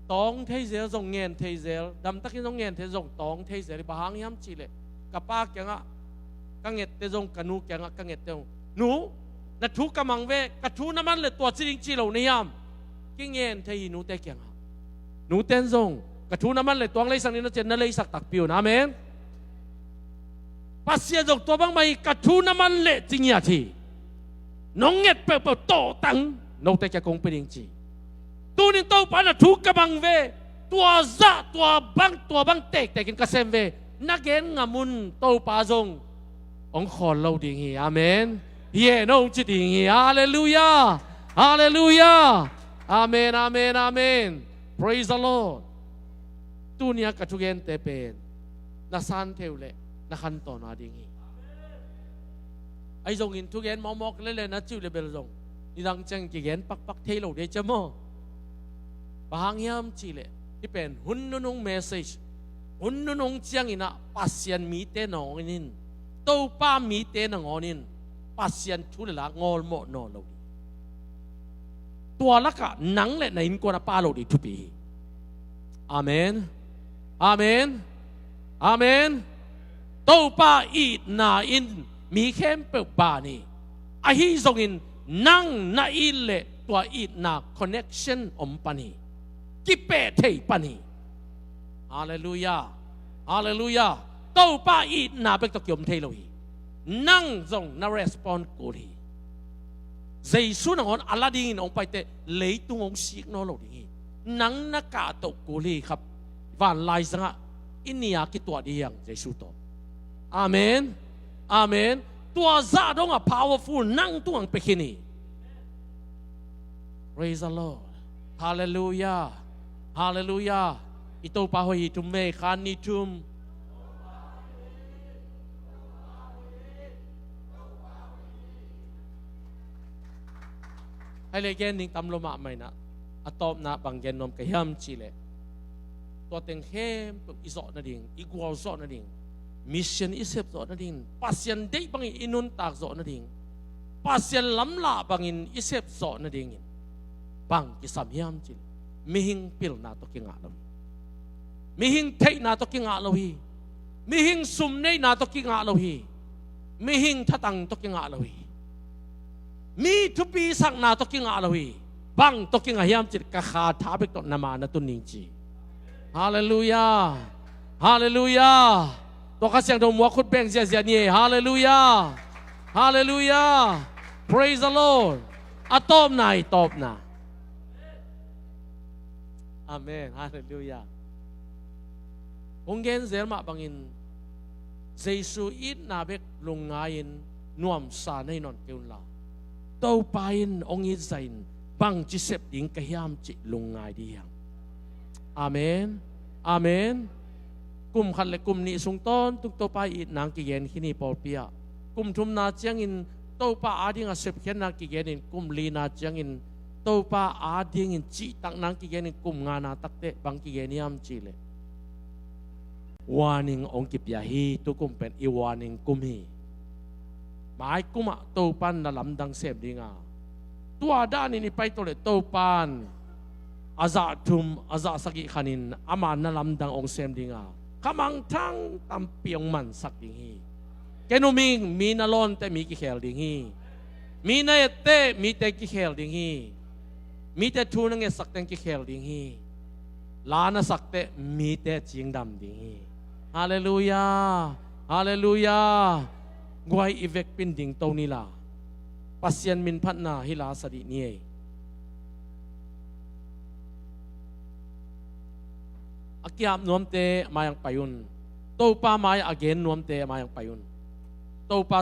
tawng thei zel zong ngen thei zel, damtakin zong ngen thei zong tawng thei zel. Bang hang hiam cih leh ka pa kiangah ka ngette zong, ka nu kiangah ka ngette zong, nu, na thu ka mang ve, ka thu na man leh tua ci ding ci lo na hiam? Kingen thei hi nute kiangah. Nute in zong ka thu na man leh tuang leisak ni na ci-in na leisak takpi un. Amen. Pasian zong tua bangmah hi, ka thu na man leh ci ngiat hi. Nong nget peuhpeuh tawhtang note kiang kong pia ding ci. Tunin Topa na thu ka mang ve, tua zah, tua bang, tua bang tektekin ka sem ve, na gen ngam un. Topa zong hong khawl lo ding hi. Amen. Hi e, nong ci ding hi. Halleluiah. Halleluiah. Amen, amen, amen. Praise the Lord. Tuni-a ka thugente pen na san thei uh leh na khantawn a ding hi. Ahi zongin thugen mawkmawk lele na cih uh leh bel zong nidang ciangin kigen pakpak thei lo dei cia maw? Bang hang hiam cih leh hih pen hun nunung message, hun nunung ciangin ah Pasian mite nangawn in, Topa mite nangawn in Pasian thu le la ngawlmawh nawn lo ding. Tua lakah nang le na innkuan a pha lo ding thupi hi. Amen. Amen. Amen. Topa itna in mi khempeuh ban hi. Ahi zongin nang na it leh tua itna connection om pan hi. Kipeh thei pan hi. Halleluiah. Halleluiah. Topa itna bek tawh kiom thei lo hi. Nang zong na respond kul hi. Jesu nangawn a la dingin hong paiteh leitung hong sik nawn lo ding hi. Nang na kahtoh kul hi kha. Van laizangah i nia kituah ding hi hang Jesu tawh. Amen. Amen. Tua zah dongah powerful nang tungah hong pia khin hi. Praise the Lord. Halleluiah. Halleluiah. I Topa hoih hi thum vei, khan ni thum. Hai le gen ding tam lo mahmah in ah, a tawpna bang gen nuam ka hiam cih leh, tua teng khempeuh i zawh nading, i gualzawh nading, mission i sep zawh nading, Pasian deih bangin i nuntak zawh nading, Pasian lamlah bangin i sep zawh nadingin bang kisam hiam cih leh, mihing pilna tawh kingah lo hi. Mihing theihna tawh kingah lo hi. Mihing sum neihna tawh kingah lo hi. Mihing thatang tawh kingah lo hi. Mi thupi sakna tawh kingah lo hi. Bang tawh kingah hiam cih leh, ka kha tha bek tawh na ma na tun ding ci. Halleluiah. Halleluiah. Tua Kha Siangtho muak khut beng ziahziah ni ei. Halleluiah. Halleluiah. Praise the Lord. A tawpna, i tawpna. Amen. Halleluiah. Hong gen zel mah bangin Jesu itna bek lungngai-in nuamsa na hi nawn kei un la, Topa in hong it zahin bangci sep ding ka hiam cih lungngai dih hiam? Amen. Amen. Kum khat le kum nih sung tawntung Topa itna kigen khin hi pawlpi ah. Kum thumna ciangin Topa ading a sepkhiatna kigenin, kum lina ciangin Topa adingin cihtakna kigenin, kum ngana takteh bang kigen hiam cih leh, warning hong kipia hi. Tukum pen i warning kum hi. Mai kum ah Topa in na lamdang sem ding a, tua danin i pai tawh leh Topa in a zah thum, a zah sagih khanin ama na lamdang hong sem ding a, khamangthang tampi hong mansak ding hi. Ken um ing, mi na lawn teh mi kikhel ding hi. Mi na et teh mite kikhel ding hi. Mite thu na ngetsak teng kikhel ding hi. La na sak teh mite cingdam ding hi. Halleluiah. Halleluiah. Guai, i vekpi-in dingto ni la, Pasian min phatna hi la sa dih ni ei. A kiap nuamte mai-ah pai un. Topa mai-ah a gen nuamte mai-ah pai un. Topa